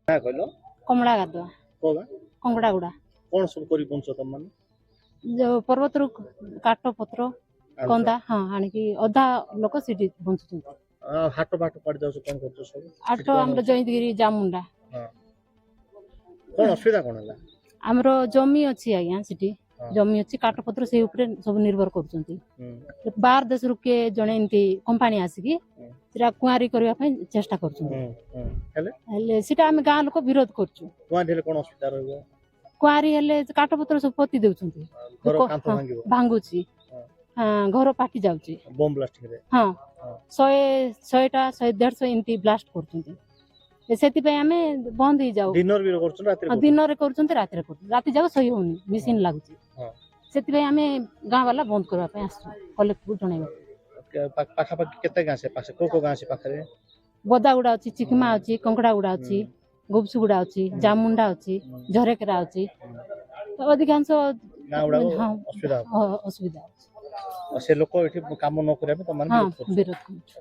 ନା କହିଲ। କମଳା ଗାଧୁଆ। କୋଉ ଗାଁ? କଙ୍କଡ଼ାଗୁଡ଼ା। କଣ ସବୁ କରି ବଞ୍ଚ ତମମାନେ? ଯୋଉ ପର୍ବତରୁ କାଠ ପତ୍ର ଆଣୁଛ? କନ୍ଦା, ହଁ, ଆଣିକି ଅଧା ଲୋକ ସେଠି ବଞ୍ଚୁଛନ୍ତି। ହାଟ ବାଟ କୁଆଡେ ଯାଉଛ, କଣ କରୁଛ ସବୁ? ଆଠ ସେଠି କଣ ଆମର ହଉଛି? ଜୟନ୍ତଗିରି, ଜାମୁଣ୍ଡା। ହଁ, କଣ ଅସୁବିଧା କଣ ହେଲା? ଆମର ଜମି ଅଛି ଆଜ୍ଞା ସେଠି। ଜମି ଅଛି, କାଠପତ୍ର ସେଇ ଉପରେ ସବୁ ନିର୍ଭର କରୁଛନ୍ତି। ବାହାର ଦେଶରୁ କିଏ ଜଣେ ଏମିତି କମ୍ପାନୀ ଆସିକି ସେଟା କୁଆଁରୀ କରିବା ପାଇଁ ଚେଷ୍ଟା କରୁଛନ୍ତି। ହୁଁ ହୁଁ ହେଲେ ହେଲେ ସେଟା ଆମେ ଗାଁ ଲୋକ ବିରୋଧ କରୁଛୁ। କୁଆଁରୀ ହେଲେ କଣ ଅସୁବିଧା ରହିବ? କୁଆଁରୀ ହେଲେ କାଠପତ୍ର ସବୁ ପୋତି ଦେଉଛନ୍ତି। ଘର ଲୋକ- କାନ୍ଥ ହଁ, ଭାଙ୍ଗିବ। ଭାଙ୍ଗୁଛି। ହଁ, ଘର ଫାଟି ଯାଉଛି। ବମ୍ ବ୍ଲାଷ୍ଟିଂ ରେ? ହଁ। ହଁ। 100, 100ଟା, 100, 150 ଏମିତି ବ୍ଲାଷ୍ଟ କରୁଛନ୍ତି। ସେଥିପାଇଁ ଆମେ ବନ୍ଦ ହେଇଯାଉ। ଦିନରେ ବି କରୁଛନ୍ତି, ରାତିରେ ଆଉ କରୁଛନ୍ତି? ଦିନରେ କରୁଛନ୍ତି, ରାତିରେ କରୁଛନ୍ତି। ରାତି ଯାକ ଶୋଇ ହଉନି, ମେସିନ୍ ଲାଗୁଛି। ସେଥିପାଇଁ ଆମେ ଗାଁ ବାଲା ବନ୍ଦ କରିବା ପାଇଁ ଆସିଛୁ କଲେକ୍ଟରକୁ ଜଣାଇବାକୁ। ପାଖାପାଖି କେତେ ଗାଁ ସେ ପାଖେ, କୋଉ କୋଉ ଗାଁ ସେ ପାଖରେ? ବଦାଗୁଡା ଅଛି, ଚିକମା ଅଛି, କଙ୍କଡ଼ାଗୁଡା ଅଛି, ଗୁପସୁଗୁଡା ଅଛି, ଜାମୁଣ୍ଡା ଅଛି, ଝରେକେରା ଅଛି। ତ ଅଧିକାଂଶ ଗାଁ ଗୁଡାକ ହଁ, ଅସୁବିଧା ହବ। ଅସୁବିଧା ଅଛି। ଆଉ ସେ ଲୋକ ଏଠି କାମ ନ କରିବା ପାଇଁ ତମମାନେ ହଁ, ବିରୋଧ କରୁଛ? ବିରୋଧ କରୁଛୁ।